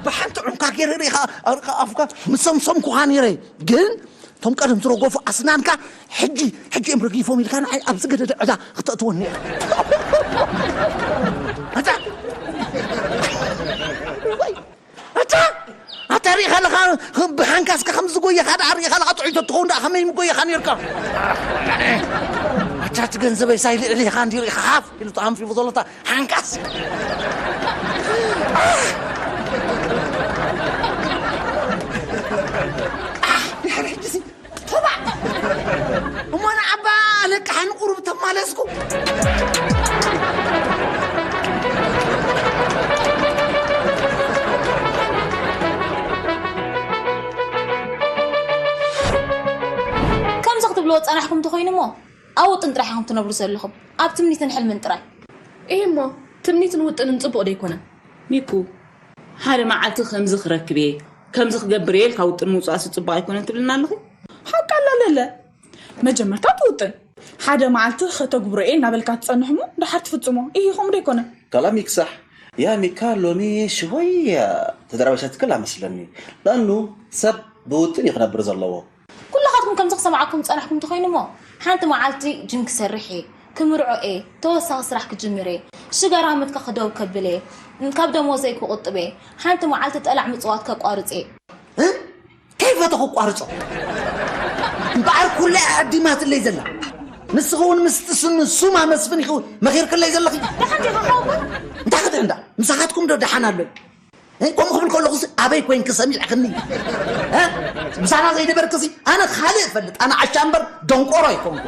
ብሓንቲ ዑንካ ገይረ ሪኢኻ፣ ኣርቃ ኣፍካ ምሰምሰምኩኻ ነይረ። ግን እቶም ቀደም ዝረገፉ ኣስናንካ ሕጂ፣ ሕጂ እዮም ረጊፎም ኢልካ ንዓይ ኣብ ዝገደደ ዕዳ ክተእትወኒ ኢኻ። ኣታ። ኣታ! ኣታ ርኢኻ ኣለኻ፣ ብሓንካስካ ከም ዝጎየኻ ደኣ ርኢኻ ኣለኻ፣ ጥዑይ ተትኸውን ደኣ ከመይ ምጎየኻ ነይርካ? ኣታ እቲ ገንዘበይ ሳይ ልዕሊ ኢኻ እንዲ ርኢኻ ሓፍ ኢሉ ተሃንፊቡ ዘሎ እታ ሓንካስ። ጸናሕኩም እንተኾይኑ እሞ ኣብ ውጥን ጥራሕ ኢኹም ትነብሩ ዘለኹም፣ ኣብ ትምኒትን ሕልምን ጥራይ። እሞ ትምኒትን ውጥንን ጽቡቕ ዶ ኣይኮነን? ሚኩ፣ ሓደ መዓልቲ ከምዚ ክረክብ እየ፣ ከምዚ ክገብር እየ ኢልካ ውጥን ምውጻእሲ ጽቡቕ ኣይኮነን ትብልና ኣለኺ? ሓቂ ኣላ ለለ። መጀመርታ ትውጥን። ሓደ መዓልቲ ከተግብሮ እየ እናበልካ ትጸንሕ እሞ ደሓር ትፍጽሞ። እሂ፣ ከምኡ ዶ ኣይኮነን? كلامك صح يا ميكال. ሎሚ ሽወያ ተደራበሻትክላ መስለኒ። ለኣኑ ሰብ ብውጥን እዩ ክነብር ዘለዎ። ኩላኻትኩም ከምዚ ክሰምዓኩም ዝጸናሕኩም እንተኾይኑ እሞ፣ ሓንቲ መዓልቲ ጅም ክሰርሕ እየ፣ ክምርዖ እየ፣ ተወሳኺ ስራሕ ክጅምር እየ፣ ሽጋራ መትካ ክደው ከብል እየ፣ ካብ ደሞዘይ ክቑጥብ እየ፣ ሓንቲ መዓልቲ ጠላዕ ምጽዋት ከቋርጽ እየ። እ? ከይፈተ ክቋርጾ እምበኣር ኩላ ኣዲማትለይ ዘላ። ንስኺ እውን ምስቲ ስኑ ሱማ መስፍን ኢኺ መኺርክለይ ዘለኺ። ደሓን ዲኻ ሓወቦይ? እንታይ ክትዕ እንዳ ምሳኻትኩም ዶ ደሓን ኣሎ? እ፣ ከምኡ ክብል ከለኹ ኣበይ ኮይንኪ ሰሚዕክኒ? እ? ምሳና ዘይነበርክሲ ኣነ ካልእ እፈልጥ፣ ኣነ ዓሻ እምበር ደንቆሮ ኣይኮንኩ።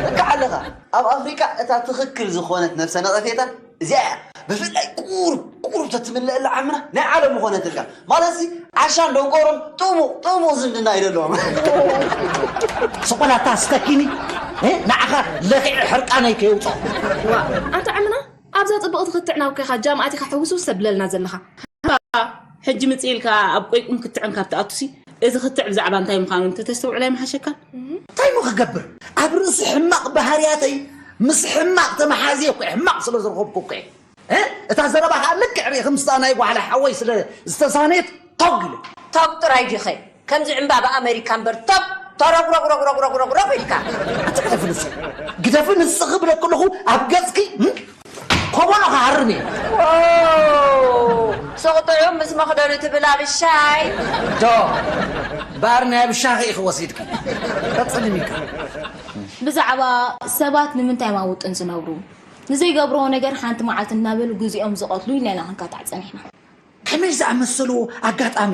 ልክዕ ኣለኻ። ኣብ ኣፍሪቃ እታ ትኽክል ዝኾነት ነብሰ ነቐፌታ እዚኣ እያ። ብፍላይ ቁሩብ ቁሩብ ተትምለአላ ዓምና ናይ ዓለም ምኾነትልካ። ማለትሲ ዓሻን ደንቆሮን ጥሙቕ ጥሙቕ ዝምድና ይደለዎም። ስቆላታ ስተኪኒ፣ እ፣ ንዓኻ ለኺዐ ሕርቃነይ ከየውፅኦ። ዋ፣ ኣንታ ዓምና ኣብዛ ጽብቕቲ ክትዕ ናብ ኬኻ ጃም ኣቲኻ ሕውስውስ ተብለልና ዘለኻ። ሕጂ ምጽእ ኢልካ ኣብ ቆይቁም ክትዕን ካብ ትኣቱሲ፣ እዚ ክትዕ ብዛዕባ እንታይ ምዃኑ እንተተስተውዕሎ ኣይምሓሸካ? እንታይ እሞ ክገብር? ኣብ ርእሲ ሕማቕ ባህርያተይ ምስ ሕማቕ ተመሓዝየ እኮ እየ፣ ሕማቕ ስለ ዝረኸብኩ እኮ እየ። እ? እታ ዘረባ ከዓ ልክዕ ርእኺ ምስታ ናይ ጓሕላ ሓወይ ስለ ዝተሳነየት ቶግ ኢለ። ቶግ ጥራይ ዲኸ? ከምዚ ዕምባባ ኣመሪካ እምበር ቶግ ተረጉረጉረጉረጉረጉረጉረጉ ኢልካ። ኣቲ ግደፊ ንስኺ፣ ግደፊ ንስኺ ክብለኪ ኣለኹ ኣብ ገጽኪ፣ እም? ኮቦሎ ክሃርም እየ። ሱቕ ጥዑም ምስ መኽደኑ ትብል ኣብሻይ። ዶ፣ ባር ናይ ኣብሻኺ ኢኺ ወሲድኪ። ቀጽሊ ሚካ። ብዛዕባ ሰባት ንምንታይ እዮም ኣብ ውጥን ዝነብሩ? ንዘይገብርዎ ነገር ሓንቲ መዓልቲ እናበሉ ግዜኦም ዝቐትሉ ኢልና ኢና ክንካታዕ ጸኒሕና። ከመይ ዝኣመሰሉ ኣጋጣሚ!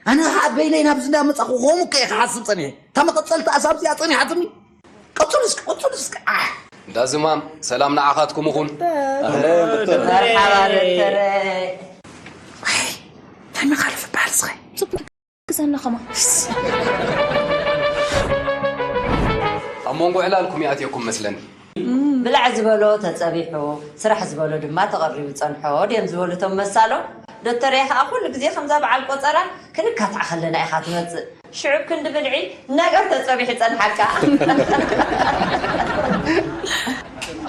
ኣነ ኸዓ በይነይ ናብዚ እንዳመጻኹ ከምኡ እኮ እየ ክሓስብ ጸኒሐ። እታ መቐጸልቲ ኣሳብ እዚኣ ጸኒሓትኒ። ቀጽሉ እስኪ፣ ቀጽሉ እስኪ። ኣሕ! እንዳ ዝማም፣ ሰላም ንዓኻትኩም ይኹን። ኣህለን ዶክተር። መርሓባ ዶክተረይ። ኣይ፣ እንታይ መኻልፍ በሃል እስኸ? ጽቡቕ ክሰና ኸማ። ኣብ መንጎ ዕላልኩም ይኣትየኩም መስለኒ። ብላዕ ዝበሎ ተጸቢሑ፣ ስራሕ ዝበሎ ድማ ተቐሪቡ ጸንሖ ድዮም ዝበሉ እቶም መሳሎ። ዶክተረይ ኸኣ ኩሉ ግዜ ከምዛ በዓል ቆጸራ ክንካታዕ ከለና ኢኻ ትመጽእ። ሽዑ ክንዲ ብልዒ ነገር ተጸቢሑ ይጸንሓካ።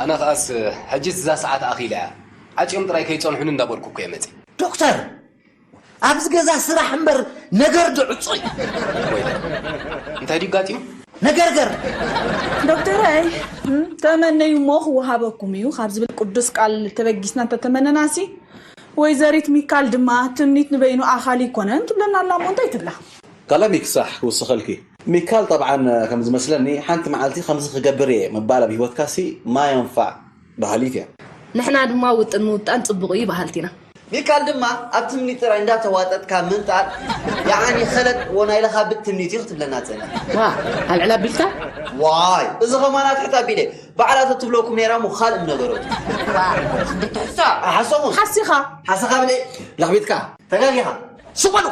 ኣነ ኸኣስ ሕጂስ እዛ ሰዓት ኣኺላ እያ። ዓጽዮም ጥራይ ከይጸንሑኒ እንዳበልኩ እኮ እየ መጺእ። ዶክተር፣ ኣብዚ ገዛ ስራሕ እምበር ነገር ዶ ዕጾ እዩ? ወይለ፣ እንታይ ድዩ ኣጋጢሙ? ነገር ገር። ዶክተረይ፣ እም፣ ተመነዩ እሞ ክወሃበኩም እዩ ካብ ዝብል ቅዱስ ቃል ተበጊስና እንተተመነናሲ፣ ወይዘሪት ሚካል ድማ ትምኒት ንበይኑ ኣኻሊ ኣይኮነን ትብለና ኣላ እሞ እንታይ ትብላ? كلامك صح ክውስኸልኪ። ሚካል ጠብዓን ከም ዝመስለኒ ሓንቲ መዓልቲ ከምዚ ክገብር እየ ምባል ኣብ ህይወትካሲ ما ينفع በሃሊት እያ። ንሕና ድማ ውጥን ምውጣን ጽቡቕ እዩ በሃልቲ ኢና። ሚካል ድማ ኣብ ትምኒት ጥራይ እንዳተዋጠጥካ ምንጣል፣ ያዓኒ ኸለጥ ወናይ ለኻብጥ ትምኒት እዩ ክትብለና ጸኒሓ። ዋ፣ ኣልዕል ኣቢልካ? ዋይ፣ እዚ ኸማን ኣትሕት ኣቢለ። ባዕላ ተትብለኩም ነይራ እሞ ካልእ ምነገረቱ። ዋ፣ ክንዲ ትሕሶ። ሓሶኹም። ሓሲኻ። ሓሰኻ ብለ። ለኽቢጥካ። ተጋጊኻ። ስቕ በሉ።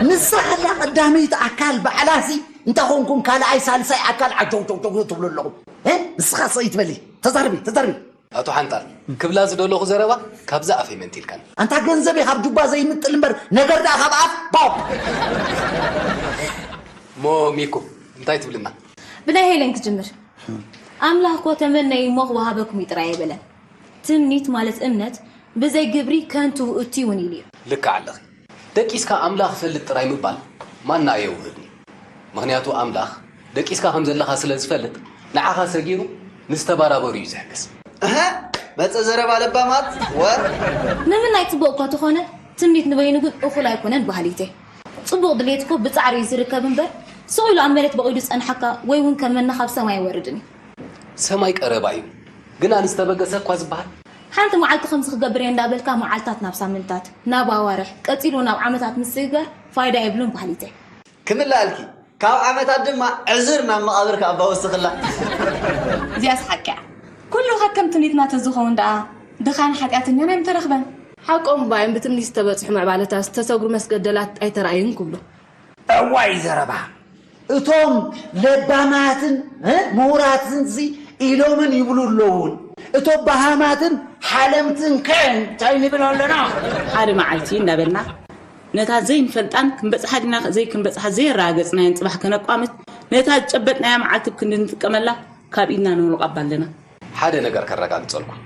ንሳ ኸላ ቀዳመይቲ ኣካል ባዕላሲ እንተ ኾንኩም ካልኣይ ሳልሳይ ኣካል ዓጀውጀውጀው ትብሉ ኣለኹም። እ? ንስኻ ስቕ ይትበሊ። ተዛርቢ፣ ተዛርቢ። ኣቶ ሓንጣል፣ ክብላ ዝደለኹ ዘረባ ካብዛ ኣፈይ መንቲልካኒ። ኣንታ ገንዘብ እዩ ካብ ጁባ ዘይምጥል እምበር፣ ነገር ደኣ ካብ ኣፍ ባው። ሞ ሚኩ፣ እንታይ ትብልና? ብናይ ሄለን ክጅምር። ኣምላኽ እኮ ተመነዩ እሞ ክወሃበኩም እዩ ጥራይ ኣይበለን። ትምኒት ማለት እምነት ብዘይ ግብሪ ከንቱ ውእቱ እውን ኢሉ እዩ። ልክዕ ኣለኺ። ደቂስካ ኣምላኽ እፈልጥ ጥራይ ምባል ማና ኣየውህድን እዩ። ምኽንያቱ ኣምላኽ ደቂስካ ከም ዘለኻ ስለ ዝፈልጥ ንዓኻ ሰጊሩ ንዝተባራበሩ እዩ ዝሕግዝ። እሀ፣ መጸ ዘረባ ለባማት ወ። ምምናይ ጽቡቕ እኳ ተኾነ ትምኒት ንበይኑ ግን እኹል ኣይኮነን በሃሊት እየ። ጽቡቕ ድሌት እኮ ብጻዕሪ እዩ ዝርከብ እምበር ስቕ ኢሉ ኣብ መሬት በቒሉ ዝጸንሓካ ወይ እውን ከም መና ካብ ሰማይ ኣይወርድን እዩ። ሰማይ ቀረባ እዩ ግና ንዝተበገሰ እኳ ዝበሃል። ሓንቲ መዓልቲ ከምዚ ክገብር እየ እንዳበልካ መዓልታት ናብ ሳምንታት፣ ናብ ኣዋርሕ፣ ቀጺሉ ናብ ዓመታት ምስ ዝግበር ፋይዳ የብሉን በሃሊት እየ። ክምልኣልኪ፣ ካብ ዓመታት ድማ ዕዝር ናብ መቓብር ክኣባ ወስኽላ። እዚኣስ ሓቂ እያ። ኩሉ ከከም ትምኒትና ተዝኸውን ደኣ ድኻን ሓጢኣተኛን ኣይምተረኽበን። ሓቆም እባ እዮም ብትምኒት ዝተበጽሑ ምዕባለታት ዝተሰግሩ መስገደላት ኣይተራእዩን ክብሉ። እዋይ ዘረባ! እቶም ለባማትን እ? ምሁራትን ዚ ኢሎምን ይብሉ ኣለውን። እቶም በሃማትን ሓለምትን ከን እንታይ ንብል ኣለና? ሓደ መዓልቲ እንዳበልና ነታ ዘይንፈልጣን ክንበጽሓ ዲና ዘይክንበጽሓ ዘየረጋገጽናዮን ጽባሕ ከነቋምት፣ ነታ ዝጨበጥናያ መዓልቲ ብክንዲ ንጥቀመላ ካብ ኢድና ነውልቓ እባ ኣለና። ሓደ ነገር ከረጋግጸልኩም፣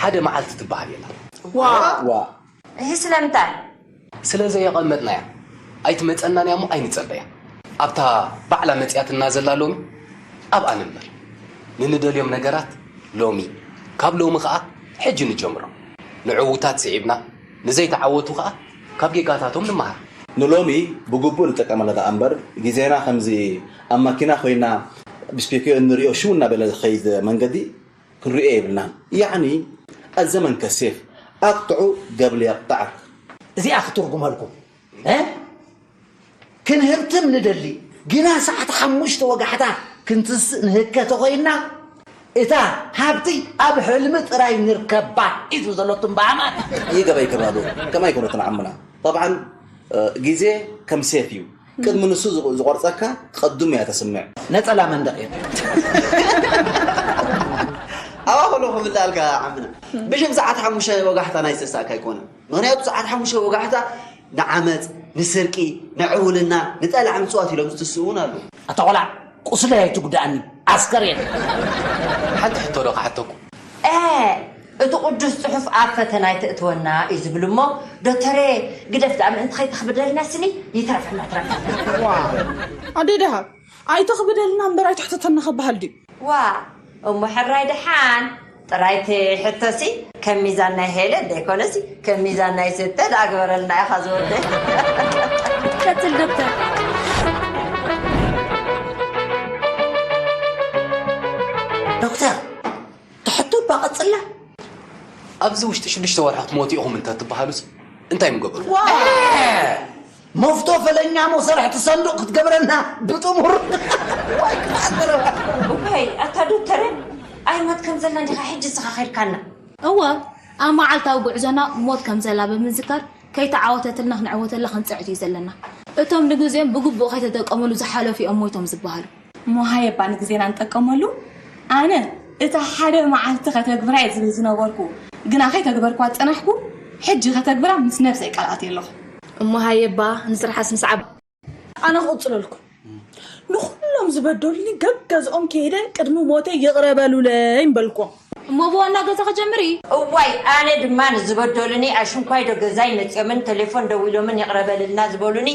ሓደ መዓልቲ ትበሃል የላ። ዋ! እህ ስለምንታይ? ስለ ዘየቐመጥናያ ኣይትመጸናን እያ እሞ ኣይንጸበያ። ኣብታ ባዕላ መጺኣትና ዘላ ሎሚ ኣብኣ ንንበር። ንንደልዮም ነገራት ሎሚ፣ ካብ ሎሚ ኸኣ ሕጂ ንጀምሮ። ንዕዉታት ስዒብና፣ ንዘይተዓወቱ ኸኣ ካብ ጌጋታቶም ንመሃር። ንሎሚ ብግቡእ ንጥቀመላ ደኣ እምበር፣ ግዜና ከምዚ ኣብ ማኪና ኮይና ብስፒክዮ እንሪኦ ሽው እናበለ ዝኸይድ መንገዲ ክንሪኦ የብልናን። ያዕኒ፣ الزمن كالسيف، أقطع قبل يقطعك። እዚኣ ክትርጉመልኩም እ? ክንህብትም ንደሊ፣ ግና ሰዓት ሓሙሽተ ወጋሕታ ክንትስእ ንህከ ተኾይንና፣ እታ ሃብቲ ኣብ ሕልሚ ጥራይ ንርከባ ኢሉ ዘሎትም በኣማት። ይገባይ ከባሉ፣ ከማይ ኮነትን ዓምና። ጠብዓን፣ እ፣ ግዜ ከም ሴፍ እዩ። ቅድሚ ንሱ ዝቕ-፣ ዝቖርጸካ ቀዱም እያ ተስምዕ። ነጸላ መንደቕ እየ። ኣብኣ ከሎ ክምልኣልካ ዓምና። ብሽም ሰዓት ሓሙሽተ ወጋሕታ ናይ ዝተሳእካ ኣይኮነን። ምኽንያቱ ሰዓት ሓሙሽተ ወጋሕታ ንዓመጽ፣ ንስርቂ፣ ንዕውልና፣ ንጠላዕ ምጽዋት ኢሎም ዝትስኡ እውን ኣለዉ። ኣታ ቆልዓ፣ ቁስለይ ኣይትጉድኣኒ፣ ዓስከር እየ። ሓንቲ ሕቶ ዶ ክሓተኩም? እ፣ እቲ ቅዱስ ጽሑፍ ኣብ ፈተና ኣይተእትወና እዩ ዝብል እሞ፣ ዶክተሬ፣ ግደፍ ደኣ ምእንቲ ከይተኽብደልና ስኒ ይትረፈና ትረፈና። ኣደይ ደሃብ፣ ኣይተኽብደልና እምበር ኣይትሕተተና ክበሃል ድዩ? ዋ፣ እሞ ሕራይ ደሓን። ጥራይ እቲ ሕቶሲ ከም ሚዛን ናይ ሄለን ደይኮነሲ ከም ሚዛን ናይ ስተ ደኣ ግበረልና ኢኻ ዝወደይ። ቀጽል ዶክተር። ዶክተር፣ ትሕቶ እባ ቀጽላ። ኣብዚ ውሽጢ ሽዱሽተ ወርሒ ክትሞቱ ኢኹም እንተትበሃሉስ እንታይ ምገበሩ? ዋ! መፍቶ ፈለኛ ሞ ሰርሕቲ ሰንዱቕ ክትገብረና ብጥሙር። ዋይ፣ ክትሓደረ። እዋይ፣ ኣታ ዶክተረ፣ ኣይ ሞት ከም ዘላ እንዲኻ ሕጂ እስኻ ኸድካና። እወ፣ ኣብ መዓልታዊ ጉዕዞና ሞት ከም ዘላ ብምዝካር፣ ከይተዓወተትልና ክንዕወተላ ክንጽዕት እዩ ዘለና። እቶም ንግዜኦም ብግቡእ ከይተጠቀሙሉ ዝሓለፉ እዮም ሞይቶም ዝበሃሉ። እሞ ሃየ እባ ንግዜና ንጠቀመሉ። ኣነ እታ ሓደ መዓልቲ ከተግብራ እየ ዝብል ዝነበርኩ፣ ግና ከይተግበርኳ ዝጸናሕኩ፣ ሕጂ ከተግብራ ምስ ነብሰይ ቃል ኣትየ ኣለኹ። እሞ ሃየ እባ ንስርሓስ ምስ ዓብ ኣነ ክቕጽለልኩም። ንኹሎም ዝበደሉኒ ገገዝኦም ከይደ ቅድሚ ሞተይ ይቕረ በሉለይ ምበልኩም። እሞ ብዋና ገዛ ክጀምር እዩ። እዋይ፣ ኣነ ድማ ንዝበደሉኒ ኣሽንኳይ ዶ ገዛይ መጽዮምን ቴሌፎን ደዊሎምን ይቕረ በልልና ዝበሉኒ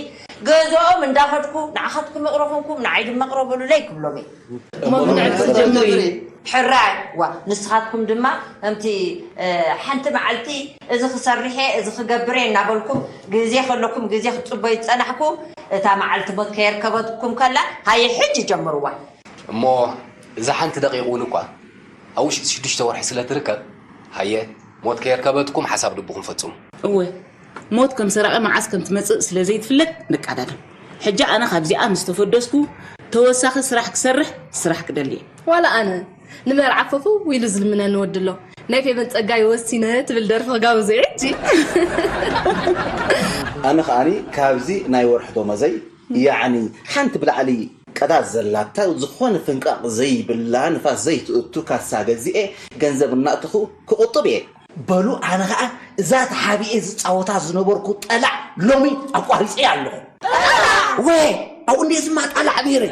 ገዝኦም እንዳኸድኩ ንዓኻትኩም ይቕረ ኮንኩም ንዓይ ድማ ይቕረ በሉለይ ክብሎም እየ። እሞ ብንዕቲ ክጀምር እዩ። ሕራይ፣ ዋ፣ ንስኻትኩም ድማ ከምቲ፣ እ፣ ሓንቲ መዓልቲ እዚ ክሰርሕ እየ፣ እዚ ክገብር እየ እናበልኩም ግዜ ከለኩም ግዜ ክትጽበዩ ዝጸናሕኩም፣ እታ መዓልቲ ሞት ከየርከበትኩም ከላ፣ ሃየ ሕጂ ጀምርዋ። እሞ እዛ ሓንቲ ደቂቕ እውን እኳ ኣብ ውሽጢ ሽዱሽተ ወርሒ ስለ ትርከብ፣ ሃየ፣ ሞት ከየርከበትኩም ሓሳብ ልብኹም ፈጽሙ። እወ፣ ሞት ከም ሰራቒ መዓስ ከም ትመጽእ ስለ ዘይትፍለጥ ንቃዳደም። ሕጂ ኣነ ካብዚኣ ምስ ተፈደስኩ፣ ተወሳኺ ስራሕ ክሰርሕ ስራሕ ክደሊ እየ። ዋላ ኣነ ንመርዓ ፈፍው ኢሉ ዝልምነኒ ወዲ ኣሎ። ናይ ፌቨን ጸጋይ ወሲነ ትብል ደርፊ ክጋብዞ እየ ሕጂ። ኣነ ከኣኒ ካብዚ ናይ ወርሒ ደሞዘይ፣ ያዕኒ ሓንቲ ብላዕሊ ቀዳድ ዘላታ፣ ዝኾነ ፍንቃቕ ዘይብላ፣ ንፋስ ዘይትእቱ ካሳ ገዚኤ፣ ገንዘብ እናእተኹ ክቑጥብ እየ። በሉ፣ ኣነ ኸዓ እዛ ተሓቢኤ ዝጻወታ ዝነበርኩ ጠላዕ ሎሚ ኣቋሪጸያ ኣለኹ። ወይ፣ ኣብኡ እንዴ ዝማ ጠላዕ ብሄረይ።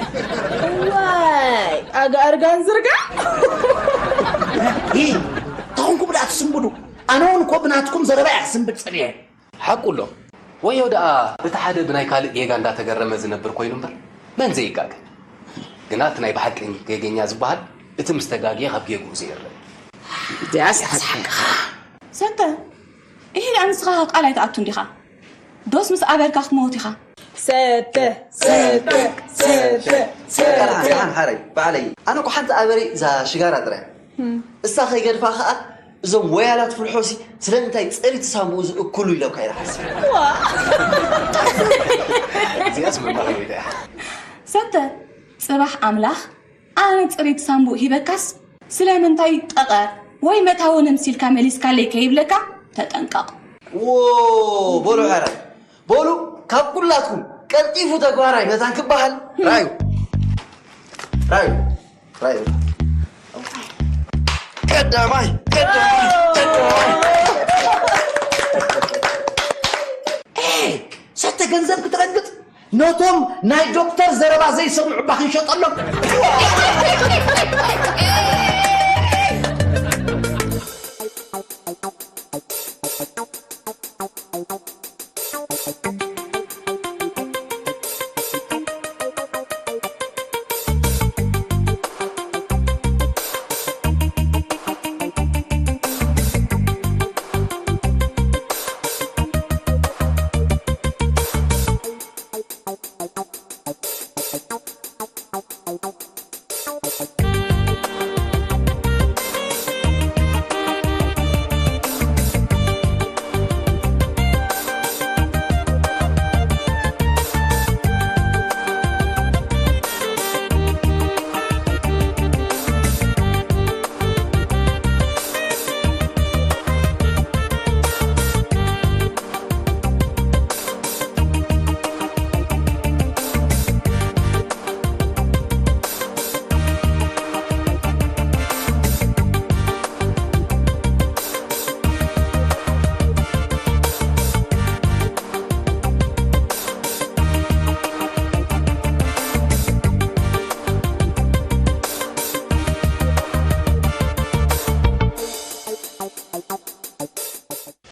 ዋይ፣ ኣጋ ኣርጋን ዝርጋ። ይ፣ ተኹንኩም ደኣ ትስንብዱ። ኣነ እውን እኮ ብናትኩም ዘረባ እያ ክስንብድ ጸኒሐ። ሓቁ ኣሎ። ወዮ ደኣ እቲ ሓደ ብናይ ካልእ ጌጋ እንዳተገረመ ዝነብር ኮይኑ እምበር መን ዘይጋገ? ግና እቲ ናይ ብሓቂ ጌገኛ ዝበሃል እቲ ምስ ተጋግየ ካብ ጌግኡ ዘይርእ። እዚኣስ ሓቂ። ሓቅኻ። ሰተ፣ ይሄ ደኣ ንስኻ ቃል ኣይትኣቱን ዲኻ? ዶስ ምስ ኣበርካ ክትመውት ኢኻ? ሰተ፣ ሰተ፣ ሰተ፣ ሰተ። ደሓን፣ ደሓን፣ ሓረይ፣ ባዕለይ። ኣነ እኮ ሓንቲ ኣበረይ እዛ ሽጋራ ጥራይ። እሳ ከይገድፋ ኸኣ እዞም ወያላት ፍልሖሲ ስለምንታይ ጽሪት ሳንቡኡ ዝእክሉ ኢሎም ከይረሓስ። ዋ! እዚኣስ መማህሪት እያ። ሰተ፣ ጽባሕ ኣምላኽ ኣነ ጽሪት ሳንቡእ ሂበካስ ስለምንታይ ጠቐ ወይ መታወን ኣምሲልካ መሊስካለይ ከይብለካ ተጠንቀቕ። ዎ፣ በሉ ሐረ፣ በሉ ካብ ኩላትኩም ቀልጢፉ ተግባራይ መታን ክበሃል ራዩ ራዩ ራዩ ቀዳማይ ቀዳማይ ቀዳማይ ሰተ ገንዘብ ክትረግጥ ነቶም ናይ ዶክተር ዘረባ ዘይሰምዑ ባኽ ይሸጠሎም።